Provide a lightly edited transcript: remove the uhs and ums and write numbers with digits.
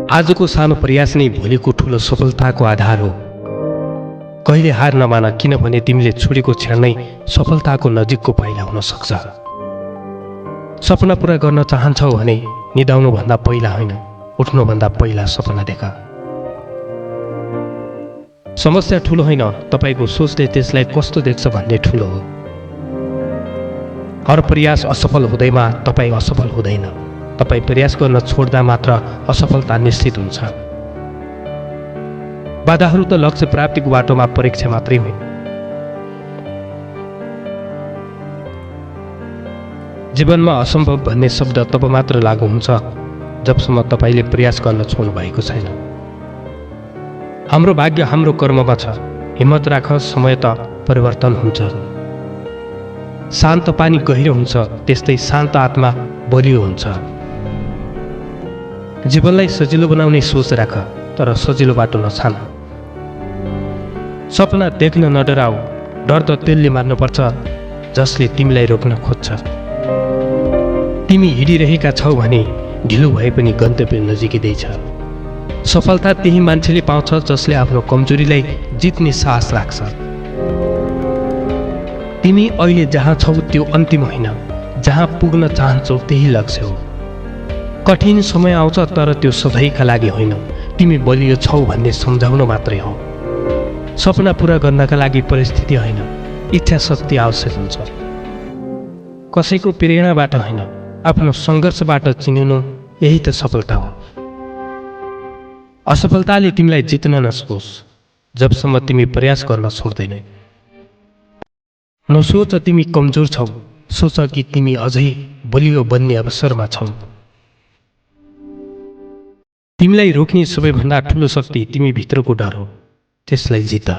आजको सानो प्रयास नै भोलिको ठुलो सफलताको आधार हो। कहिले हार नमान, किनभने तिमीले छोडेको क्षण नै सफलताको नजिकको पाइला हुन सक्छ। सपना पूरा गर्न चाहन्छौ भने निदाउनुभन्दा पहिला होइन, उठ्नुभन्दा पहिला सपना देख। समस्या ठुलो होइन, तपाईँको सोचले त्यसलाई कस्तो देख्छ भन्ने ठुलो हो। हर प्रयास असफल हुँदैमा तपाईँ असफल हुँदैन। तपाईँ प्रयास गर्न छोड्दा मात्र असफलता निश्चित हुन्छ। बाधाहरू त लक्ष्य प्राप्तिको बाटोमा परीक्षा मात्रै होइन। जीवनमा असम्भव भन्ने शब्द तब मात्र लागू हुन्छ जबसम्म तपाईँले प्रयास गर्न छोड्नु भएको छैन। हाम्रो भाग्य हाम्रो कर्ममा छ। हिम्मत राख, समय त परिवर्तन हुन्छ। शान्त पानी गहिरो हुन्छ, त्यस्तै शान्त आत्मा बलियो हुन्छ। जीवनलाई सजिलो बनाउने सोच राख, तर सजिलो बाटो नछान। सपना देख्न नडराऊ, डर त त्यसले मार्नुपर्छ जसले तिमीलाई रोक्न खोज्छ। तिमी हिँडिरहेका छौ भने ढिलो भए पनि गन्तव्य नजिकै छ। सफलता त्यही मान्छेले पाउँछ जसले आफ्नो कमजोरीलाई जित्ने साहस राख्छ। तिमी अहिले जहाँ छौ त्यो अन्तिम होइन, जहाँ पुग्न चाहन्छौ त्यही लक्ष्य हो। कठिन समय आउँछ, तर त्यो सधैँका लागि होइन, तिमी बलियो छौ भन्ने सम्झाउन मात्रै हो। सपना पूरा गर्नका लागि परिस्थिति होइन, इच्छा शक्ति आवश्यक हुन्छ। कसैको प्रेरणाबाट होइन, आफ्नो सङ्घर्षबाट चिनिनु यही त सफलता हो। असफलताले तिमीलाई जित्न नसकोस् जबसम्म तिमी प्रयास गर्न छोड्दैन। नसोच तिमी कमजोर छौ, सोच कि तिमी अझै बलियो बन्ने अवसरमा छौ। तिमीलाई रोक्ने सबैभन्दा ठुलो शक्ति तिमी भित्रको डर हो, त्यसलाई जित।